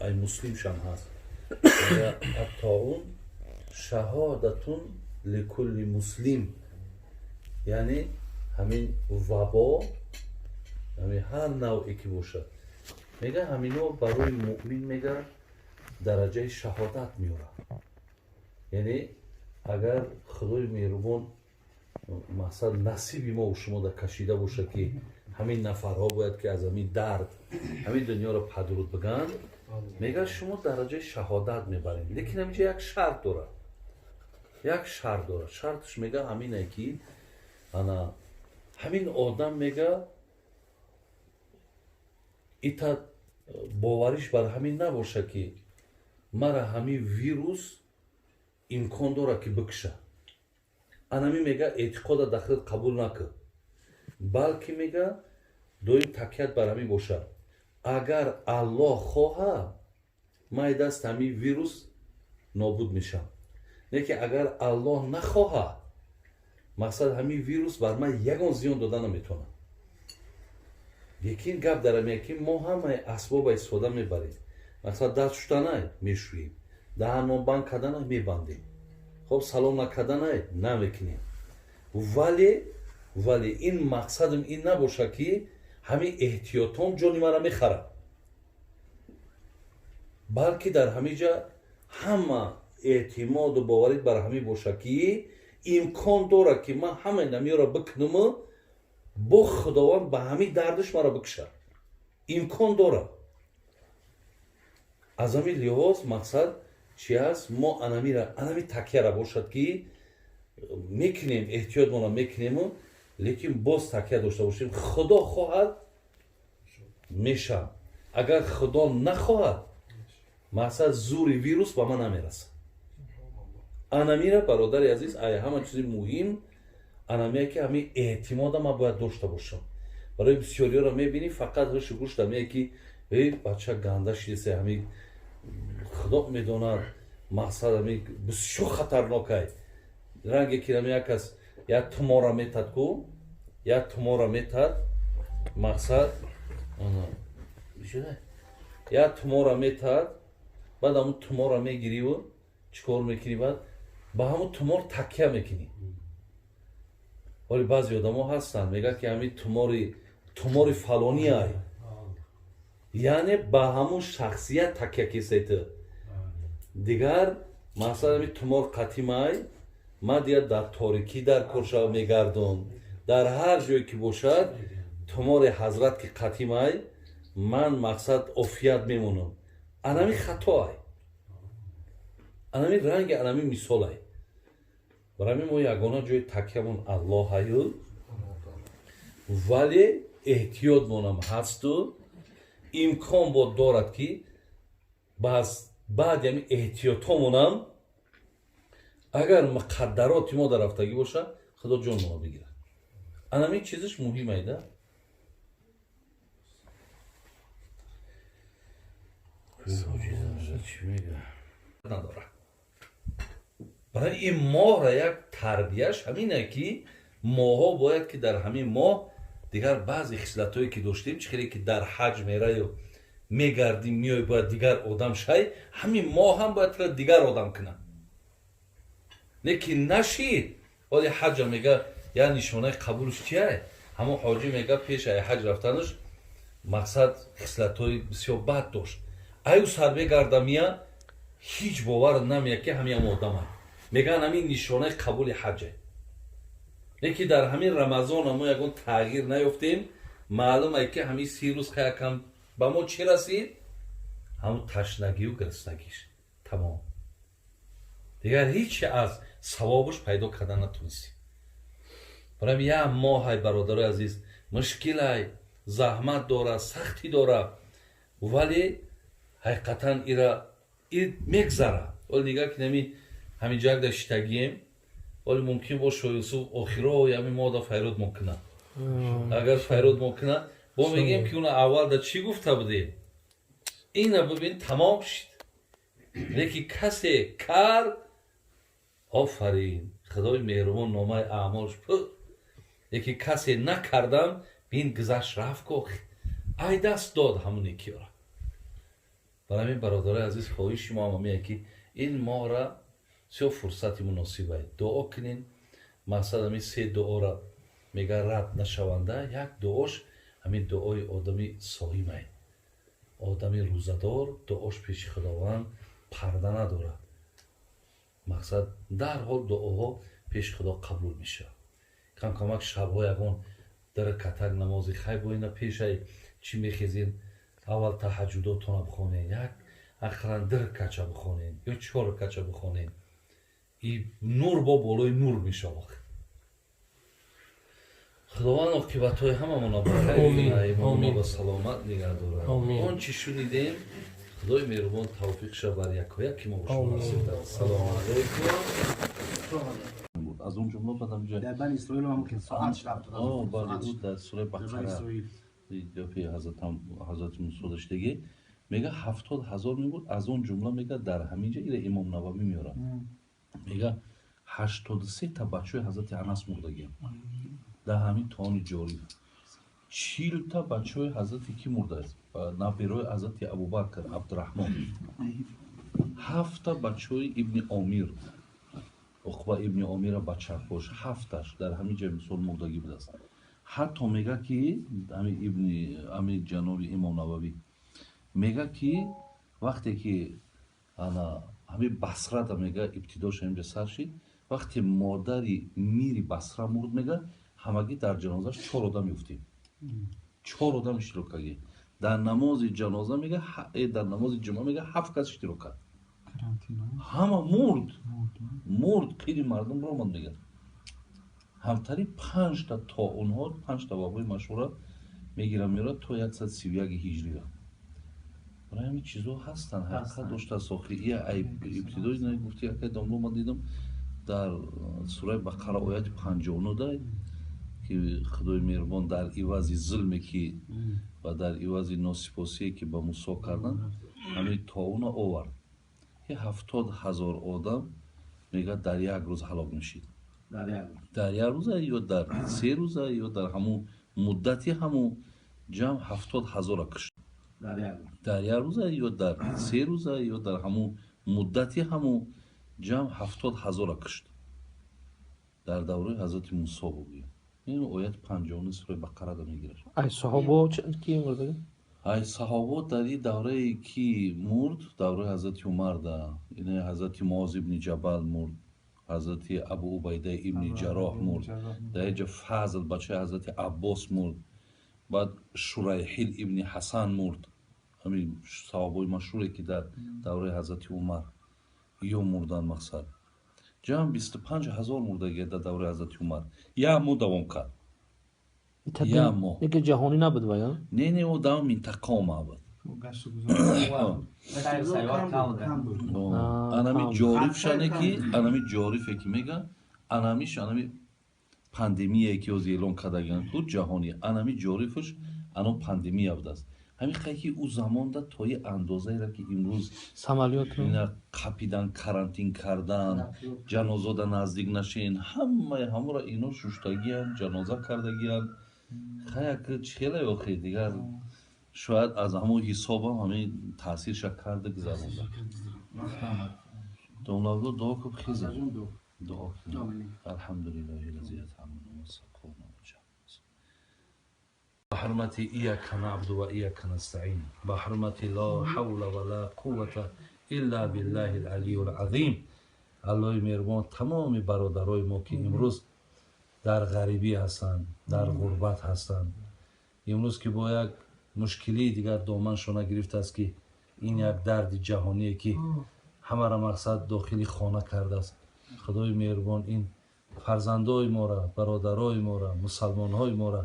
Ай Муслимшам ҳаст. الطاعون شهادة لكل مسلم, яъне ҳамин вабо, ҳамин ҳар навъе ки бошад, мега, ҳамино барои муъмин, мега, дараҷаи шаҳодат меорад. Яъне агар Худои меҳрубон, мақсад, насиби мо шумо да кашида бошад, ки ҳамин нафарҳо бояд ки аз ҳамин дард ҳамин дунёро падруд биганд, мега, шумо дараҷаи шаҳодат мебаред. Лекин ҳаминҷа як шарт дорад, як шарт дорад. Шарташ, мега, ҳамине ки ана ҳамин одам, мега, ита бовариш бар ҳамин набошад, ки мара ҳамин вирус имкон дорад ки бикша. Анами, мега, эътиқода дар худ қабул накун, балки, мега, доим такят бар ҳамин бошад: агар Аллоҳ хоҳад, ман даст ҳамин вирус нобуд мешавам, лекин агар Аллоҳ нахоҳад, мақсад, ҳамин вирус бар ман ягон зиён дода наметавонад. Лекин гап дар ҳамин, ки мо ҳамаи асбоба истифода мебарем. Мақсад, даст шуштанай мешӯем, даҳанмо банд карданай мебандем, хоб, салом накарданай намекунем, вале ин мақсадам ин набошад, ки ҳамин эҳтиётом ҷони мара мехарад, балки дар ҳамин ҷа ҳама эътимоду боварӣ бар ҳамин бошад, ки имкон дорад, ки ман ҳамаи намиёро бикунуму бо Худованд ба ҳамин дардиш маро бикушад, имкон дорад. Аз ҳамин лиҳоз, мақсад чи аст? Мо анамира, анами такяра бошад, ки мекунем, эҳтиётмонро мекунему, лекин боз такя дошта бошем: Худо хоҳад, мешавам, агар Худо нахоҳад, мақсад, зури вирус ба ман намерасад. Анамира, бародари азиз, ай ҳама чизи муҳим анамия, ки ҳамин эътимода ман бояд дошта бошам. Барои бисёриёро мебинӣ, фақат ҳушу гӯш дамия, ки эй, бача ганда шидеса, ҳамин Худо медонад, мақсад, ҳамин бисёр хатарнокай. Ранге ки ҳами як кас як тумора метад ку, як тумора метад, мақсад, як тумора метад, баъд ҳамун тумора мегириву чӣ кор мекунӣ? Баъд ба ҳамун тумор такя мекунӣ. Вале баъзе одамо ҳастанд, мегӯяд, ки ҳамин тумори фалонӣ ай, яъне ба ҳамун шахсият такя кесед. Дигар, масалан, ҳамин тумор қатимай, ман дигар дар торикӣ дар кор шава мегардон, дар ҳар ҷое ки бошад, тумори ҳазрат ки қатимай, ман, мақсад, офият мемонам. Анами хато ай, анами ранги, анами мисол ай. Барои ҳамин мо ягона ҷои такямон Аллоҳ аю, вале эҳтиётмонам ҳасту имкон бод дорад, ки баъди ҳамин эҳтиётҳомонам, агар муқаддароти мо дар рафтагӣ бошад, Худо ҷонмонро бигирад. Анамин чизаш муҳим айда. Надорад. Барои ин моҳра як тарбияш ҳамине, ки моҳо бояд ки дар ҳамин моҳ дигар баъзе хислатҳое ки доштем, чӣ хеле ки дар ҳаҷ мераю мегардӣ, миёй, бояд дигар одам шай, ҳамин моҳ ҳам бояд тра дигар одам кунад. Лекин нашид. Оли ҳаҷа, мега, як нишонаи қабулш чия? Ҳамон ҳоҷӣ, мега, пеш ай ҳаҷ рафтанаш, мақсад, хислатҳои бисёр бад дошт. Аю сар мегарда, мия, ҳеҷ бовар намеяд, ки ҳамин ҳам одамай. Мегӯянд, ҳамин нишонаи қабули ҳаҷе. Лекин дар ҳамин Рамазона мо ягон тағйир наёфтем. Маълум ай, ки ҳамин 30 рӯз якам ба мо чӣ расид? Ҳамун ташнагию гириснагиш, тамом. Дигар ҳеҷ аз савобаш пайдо карда натонистем. Барои як моҳай, бародарои азиз, мушкилай, заҳмат дорад, сахтӣ дорад, вале ҳақиқатан ира мегзарад. Оли нигаҳ ки нами ҳамин ҷагда шитагием. Оли мумкин бо Шоюсуф охирои ҳамин моҳда файрод мекунад. Агар файрод мекунад, бо мегӯем, ки уна аввалда чӣ гуфта будем? Ина бибин, тамом шид. Лекин касе кард, офарин, Худои меҳрубон номаи аъмолш пур. Лекин касе накардам, бин, гузашт, рафт ко, ай даст дод ҳамоне киёра. Барои ҳамин, бародарои азиз, хоҳиши мо ҳам ҳамине, ки ин моҳра бисёр фурсати муносибае, дуо кунин. Мақсад, ҳамин се дуора мега рад нашаванда. Як дуош ҳамин дуои одами соимае. Одами рӯзадор дуош пеши Худованд парда надорад. Мақсад, дарҳол дуоҳо пеши Худо қабул мешавад. Кам-камак шабҳо ягон ду ракатак намози хай бо ина пешай чӣ мехезен, аввал таҳаҷҷудотона бихонен, як ақаллан ду ракача бихонен ё чор ракача бихонен, и нур бо болои нур мешавад. Худованд оқибатҳои ҳамамона ба хайр кунад, имонмо ба саломат нигаҳ дорад. Он чӣ шунидем, Худои меҳрубон тавфиқша бар якояк ки мо бо шумо насиб дад. Салому алайкум. Буд, аз он ҷумла баъд ҳамҷа дар Бани Исроил ҳам хел соатш рафт. Бале, ӯ дар сураи дар Бани Бақара Исроил. Гапи ҳазрати Мусо доштагӣ, мега, 70 000 мебуд. Аз он ҷумла, мега, дар ҳамин ҷа ира Имом Нававӣ меорад, мега, 83 та бачаҳои ҳазрати Анас мурдагиям дар ҳамин тоуни ҷориф. 40 та бачаҳои ҳазрати кӣ мурдааст? Наберои ҳазрати Абубакр, Абдураҳмон. Ҳафта бачаҳои Ибни Омир, Уқба ибни Омира бачаҳош ҳафташ дар ҳамин ҷа мисол мурдагӣ будааст. Ҳатто мега, ки ҳами ибни ҳами ҷаноби Имом Нававӣ мега, ки вақте ки ана ҳами Басрада, мега, ибтидош ҳаминҷа сар шид, вақте модари мири Басра мурд, мега, ҳамагӣ дар ҷанозаш чор одам ёфтем, чор одам иштирок кардем дар намози ҷаноза. Мега, дар намози ҷумъа, мега, ҳафт кас иштирок кард, ҳама мурд, мурд, қири мардум ромад. Мега, ҳамтари панҷта тоунҳо, панҷта вабои машҳура мегирам, меорад то 131 ҳиҷрия. Барои ҳамин чизҳо ҳастанд, ҳақиқат доштааст. Охи ия ай ибтидои гуфти якай домло, ман дидам, дар сураи Бақара ояти 59 дай, ки Худои меҳрубон дар ивази зулме ки ва дар ивази носипосие ки ба Мусо карданд, ҳамин тоуна овард, ки 70 000 одам, мега, дар як рӯз ҳалок мешид. Дар як рӯз. Дар як рӯза ё дар 3 рӯза ё дар ҳамун муддати ҳамун ҷамъ 70 000-а кушт. Дар як рӯз. Дар як рӯза ё дар 3 рӯза ё дар ҳамун муддати ҳамун ҷамъ 70 000-а кушт дар давраи ҳазрати Мусо. Бигӯем, ин ояти 59 сураи Бақарада мегирад. Ай саҳобо ки мурдага? Ай саҳобо дар ин даврае ки мурд, давраи ҳазрати Умарда, ина ҳазрати Муоз ибни Ҷабал мурд, ҳазрати Абу Убайда ибни Ҷароҳ мурд, дар инҷа Фазл бачаи ҳазрати Аббос мурд, баъд Шурайҳил ибни Ҳасан мурд. Ҳамин саҳобои машҳуре, ки дар давраи ҳазрати Умар ё мурдан. Мақсад, ҷамъ 25 000 мурдагия дар давраи ҳазрати Умар. Як моҳ давом кард, як моҳ. Яке ҷаҳонӣ набуд вай, а? Не, ӯ дар минтақа омад буд. Гашту гузор. Хайр, сайёр кам буд. Кам буд. Анами кам. ҷорифшане ки Кам. анами ҷорифе ки меган, анамиш, анами пандемияе ки ҳозир эълон кардаган ку ҷаҳонӣ, анами ҷорифш ано пандемия будааст. Ҳамин хай ки ӯ замонда то и андозаеро ки имрӯз Самолёт. ина қапидан, карантин кардан, ҷанозода наздик нашин, ҳамаи ҳамора ино шуштагиян, ҷаноза кардагиян. Хаяк чӣ хеле охи дигар, шояд аз ҳамон ҳисобам ҳамин таъсирша карда гузаронда. Домлавло, дуо куб, хиза дуо кунем. Амин. الحمد لله الذي أطعمنا وسقانا وجهزنا. بحرمة إياك نعبد وإياك نستعين، بحرمة لا حول ولا قوة إلا بالله العلي العظيم. Аллоҳи меҳрубон, тамоми бародарои мо, ки имрӯз дар ғарибӣ ҳастанд, дар ғурбат ҳастанд, имрӯз ки бо як мушкилии дигар доманшона гирифтааст, ки ин як дарди ҷаҳоние, ки ҳамаро, мақсад, дохили хона кардааст, Худои меҳрубон, ин фарзандои мора, бародарои мора, мусалмонҳои мора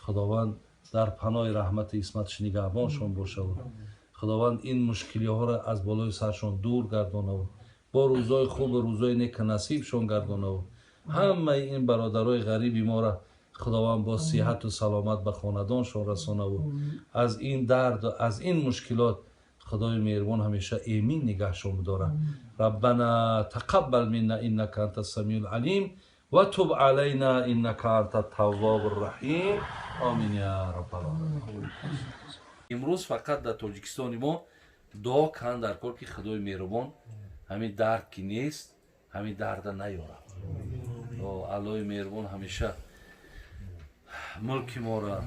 Худованд дар паноҳи раҳмати исматаш нигаҳбоншон бошаву Худованд ин мушкилиҳоро аз болои саршон дур гардонаву бо рӯзои хубу рӯзои нека насибшон гардонаву ҳамаи ин бародарои ғариби мора Худованд бо сиҳату саломат ба хонадоншон расонаву аз ин дарду аз ин мушкилот Худои меҳрубон ҳамеша эмин нигаҳшон бидорад. ربنا تقبل منا إنك أنت السميع العليم وتب علينا إنك أنت التواب الرحيم. آمين يا رب العالمين. Имрӯз фақат дар Тоҷикистони мо Дуо кан дар кор, ки Худои меҳрубон ҳамин дард ки нест, ҳамин дарда наёрад. Аллоҳи меҳрубон ҳамеша мулки мора,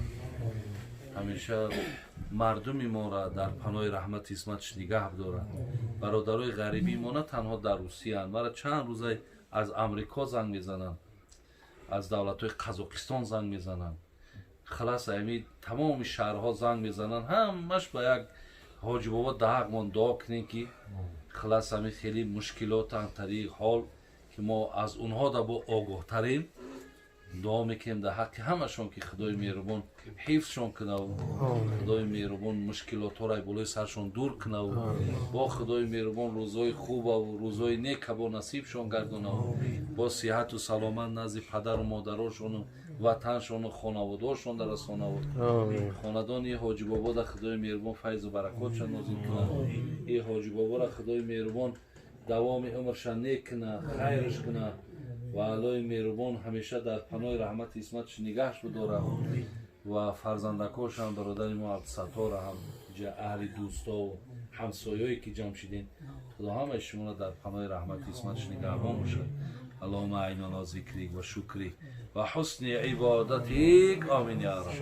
ҳамеша мардуми мора дар паноҳи раҳмати исматаш нигаҳ бидорад. Бародарои ғарибии мо на танҳо дар Русияанд, мара чанд рӯза аз Амрико занг мезананд, аз давлатҳои Қазоқистон занг мезананд, халас ами тамоми шаҳрҳо занг мезананд. Ҳамаш ба як ҳоҷибобо даҳақмон дуо кунем, ки халас ами хеле мушкилотан тариқ ҳол ки мо аз онҳо да бо огоҳтарем. Дуо мекунем дар ҳаққи ҳамашон, ки Худои меҳрубон ҳифзшон кунаву Худои меҳрубон мушкилотҳоро болои саршон дур кунаву бо Худои меҳрубон рӯзҳои хубаву рӯзҳои нека бо насибшон гардонаву бо сиҳату саломат назди падару модарошону ватаншону хонаводаошон дарасонаву хонадони ҳоҷибобода Худои меҳрубон файзу баракотша нозил кунад. И ҳоҷибобора Худои меҳрубон давоми умрша нек куна, хайрш куна ва Аллоҳи меҳрубон ҳамеша дар паноҳи раҳмати исматаш нигаҳш бидорад ва фарзандакошам, бародари мо Абдусаттора ҳам, ҷа аҳли дӯстову ҳамсоёе ки ҷамъ шидем, Худо ҳамаи шуморо дар паноҳи раҳмати исматаш нигаҳбон бошад. اللهم أعنا على ذكرك وشكرك وحسن عبادتك، آمين يا رب.